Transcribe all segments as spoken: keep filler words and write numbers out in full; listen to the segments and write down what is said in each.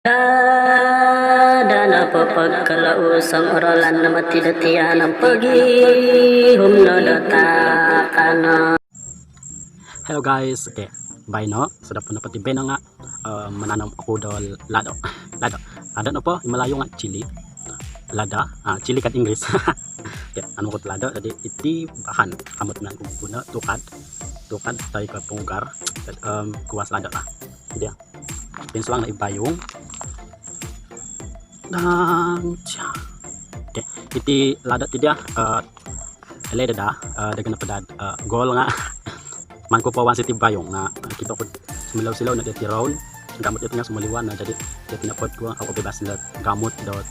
Kada nopo pogkolousong, orolan no moti do tiyan om pogihum no do takanon. Hello guys, okay. Baino, sodop nopo ti baino nga, eh, mananom oku do lado. Lado. Lado nopo i Malayu nga cili. Lada, ah, cili ka Inggeris. Okay, anu ko lado, jadi iti bahan kamot minan ku guno, tukad. Tukad toi ko pongugar. Em, kuas lado lah. Jadi, pinsuang no i bayung. Dan, cia. Okay, iti lado ti dia, eh, ele dada, eh, dagai nopo dad, eh, gol nga. Maan ku po owonsoi iti bayung nga, eh, okito ku sumilau-silau no diti round, gamut diti nga sumoliwan no, jadi diti nopo nga au bebas no gamut dot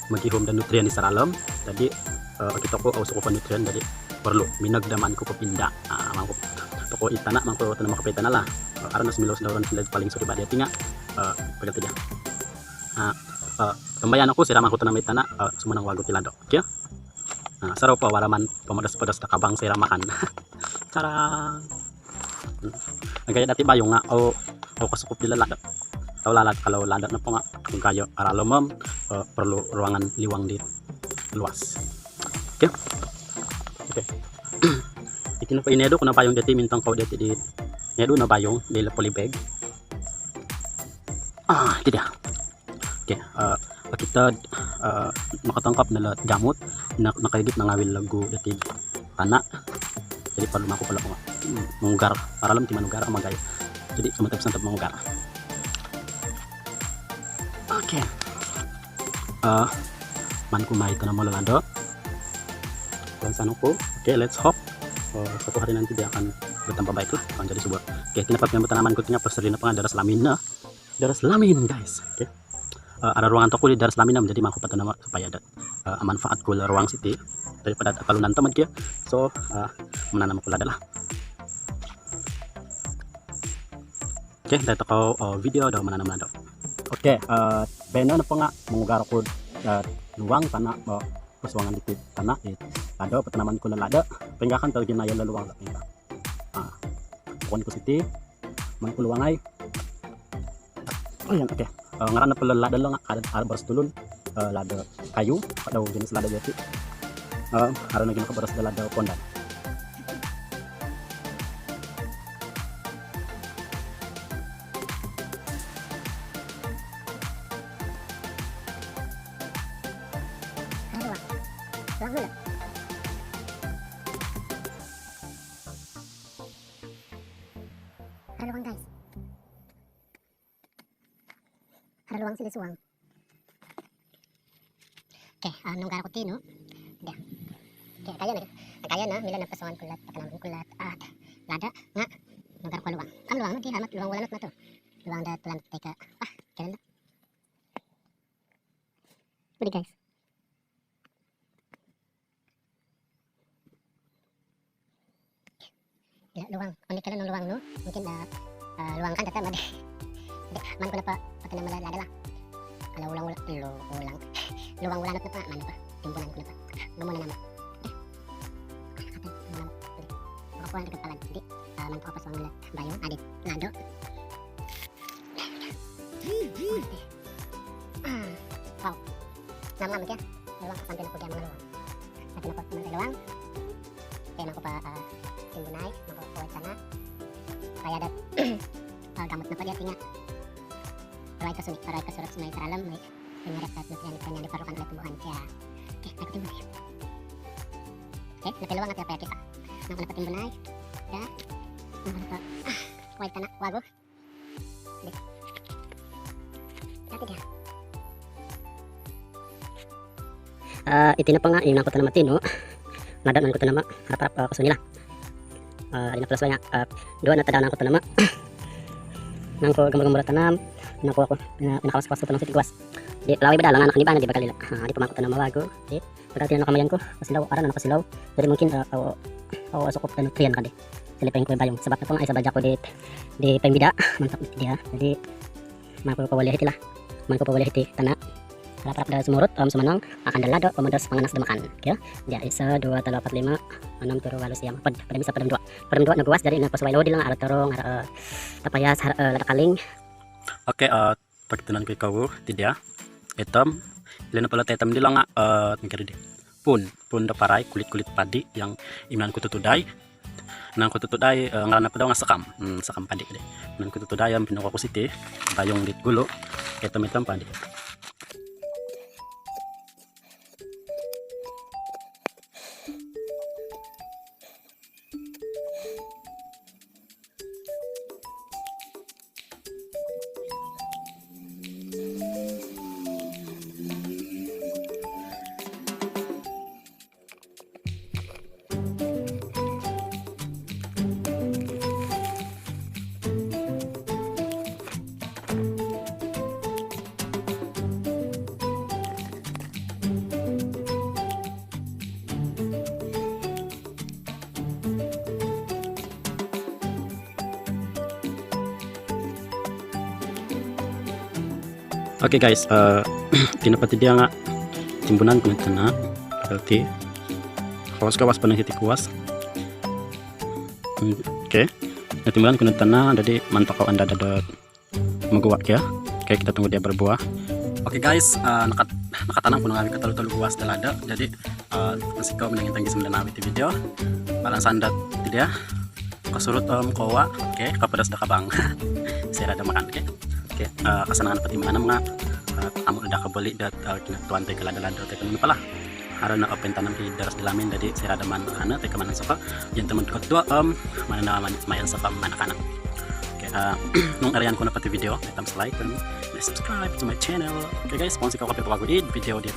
mogihum do nutrien di saralom. Jadi, eh, okito ku au sukup o nutrien, jadi porlu minogdam, maan ku po pinda. Ah, maan ku toko i tana, maan ku tanam ko po i tana lah. Eh, haro no sumilau-silau round, paling suriba diti nga, eh, pagati dia. Ah, eh, tambayan oku soira maan ku tanam i tana, eh, sumonong wagu ti lado. Okay? Ah, sorou po waraman pomodos-podos do kabang soira maan. Tarang. Agayo dati bayung nga au, au kosukup di lado. Tau lah, kalau lado nopo nga agayo aralom om, eh, porlu ruangan liwang di luas. Okay? Okay. Iti nopo, inedu ku no bayung diti, mintongkou diti di, inedu no bayung di polybag. Ah, iti dia. Okay, eh, okito, eh, nokotongkop no lo gamut, no, nokoigit no ngawil logu diti tana. Jadi porlu maan ku po lo, hmm, mongugar. Aralom ti mongugar, om agayo. Jadi somontop-sontop mongugar. Okay. Eh, maan ku mai tanam o lado. Tuan Sanuku. Okay, let's hope, eh, suatu hari nanti dia akan bertambah baik lah, akan jadi subur. Okay, iti nopo pia tanaman ku ti nga, posori nopo nga doros lamin no. Doros lamin, guys. Okay. Eh, haro ruangan tokou di doros lamin om, jadi maan ku po tanam supaya ada, eh, manfaat ku lo ruang siti daripada takalunan tomod kio. So, eh, mananam oku lado lah. Okay, iti tokou, eh, video do mananam lado. Okay, eh, baino nopo nga mongugar oku, eh, luang tana, eh, posuangan diti tana, eh, lado, potanaman ku lo lado. Pinggakan tu ginayo lo luang, pingga. Ah, pokon ku siti, maan ku luangai. Oh, iya, okay. Eh, ngaran nopo lo lado lo nga, ada, ada boros tulun, eh, lado kayu, atau jenis lado jati. Eh, ada lagi nopo boros do lado pondan. Haro luang. Luang milo. Haro luang, guys. Haro luang sili suang. Okay, ah, nunggar oku ti no. Dah. Okay, agayo no. Agayo no, milo no posuangan ku lo, potanaman ku lo, ah, lado nga nunggar oku luang. Om luang no di halaman, luang walai no tu. Luang do tulan teka. Ah, keren dah. Budi, guys. Ilo luang, oni kalo nung luang nu, mungkin, eh, eh, luang kan tetap ada. Jadi, maan ku nopo potanam lado lah. Kalau ulang-ulang, lu-, ulang. Luang ulanut nopo, maan nopo, timpunan ku nopo. Gumu no nama. Eh, kata, gumu no nama. Jadi, pokok ulang di kepala. Jadi, eh, maan ku opo suang lo bayung, adit, lado. Ah, wow. Nama mungkin, luang sampai aku dia mengeluang. Tapi nopo teman luang. Okey, maan ku po, ah, timbunai, maan ku po tana. Supaya ada, ah, gamut nopo dia ti nga. Ruai ko suni, ruai ko surut suni saralom, mai penyerap zat nutrien-nutrien yang diperlukan oleh tumbuhan. Ya. Okey, aku timbunai. Okey, lebih luang atau apa ya, kita? Maan ku po timbunai. Ya. Maan ku po, ah, ruai tana, wagu. Ah, iti nopo nga, maan ku tanam ti no. Lado maan ku tanam, harap-harap, eh, kosuni lah. Eh, ino plus nga, eh, duo no tadau maan ku tanam. Maan ku gambur-gambur tanam, maan ku, aku, pina-, pinakawas-kawas tu tanam siti guas. Di lawai beda langan akan iba na di bagal ilo. Ah, di po maan ku tanam wagu. Di Tagal ti no kamayan ku, kosilau, haro no kosilau. Jadi mungkin, eh, au, au sukup do nutrien kadi. Silipai ku bayung. Sebab nopo nga, ai, sebab jaku di, di pembida, mantap dia. Jadi, maan ku pawaliai iti lah. Maan ku pawaliai iti tana. Harap-harap do sumurut, om sumonong, akan do lado, pomodos, panganas do makan. Okey. Jadi, iso, duo, tolu, apat, lima, onom, turu, walu, siam. Pod, podom iso, podom duo. Podom duo no guas, jadi ino posuai lo di lo nga, haro torong, haro, eh, tapayas, haro, eh, lada kaling. Okey, eh, Pokitonon ku ikoyu ti dia. Itom. Ilo nopo lo itom dilo nga, eh, mingkiri di. Puun, puun do parai, kulit-kulit padi yang i maan ku tutudai. Maan ku tutudai, eh, ngaran nopo dau nga sakam. Hmm, sakam padi di. Maan ku tutudai om pinukuo ku siti, bayung dit gulu. Itom-itom padi. Oke guys, eh, iti nopo ti dia nga timbunan ku no tana. Berarti kawas-kawas po no hiti kuas. Hmm, oke. Nah, timbunan ku no tana, jadi maan tokou andad-andad moguwa kio. Oke, kita tunggu dia berbuah. Oke guys, eh, nakat-, nakatanam ku no ngawi ko tolu-tolu guas do lado. Jadi, eh, mosiko minangintong gisom do nawi ti video. Balansan dot ti dia. Kosurut om kowa. Oke, kopodos do kabang. Soira do makan, oke. Oke, eh, kasanangan po ti mananam nga, eh, amu do koboli dot, eh, kinotuan toi ko lado-lado toi ko nunu po lah. Haro no open tanam id doros di lamin, jadi soira do maan kaanu toi ko maan ansoko. Jadi tomod kotuo om maan no maan, maan ansoko maan kaanu. Oke, eh, nung arian ku nopo ti video, itom like and subscribe to my channel. Oke guys, pounsikou kopio wagu id video di.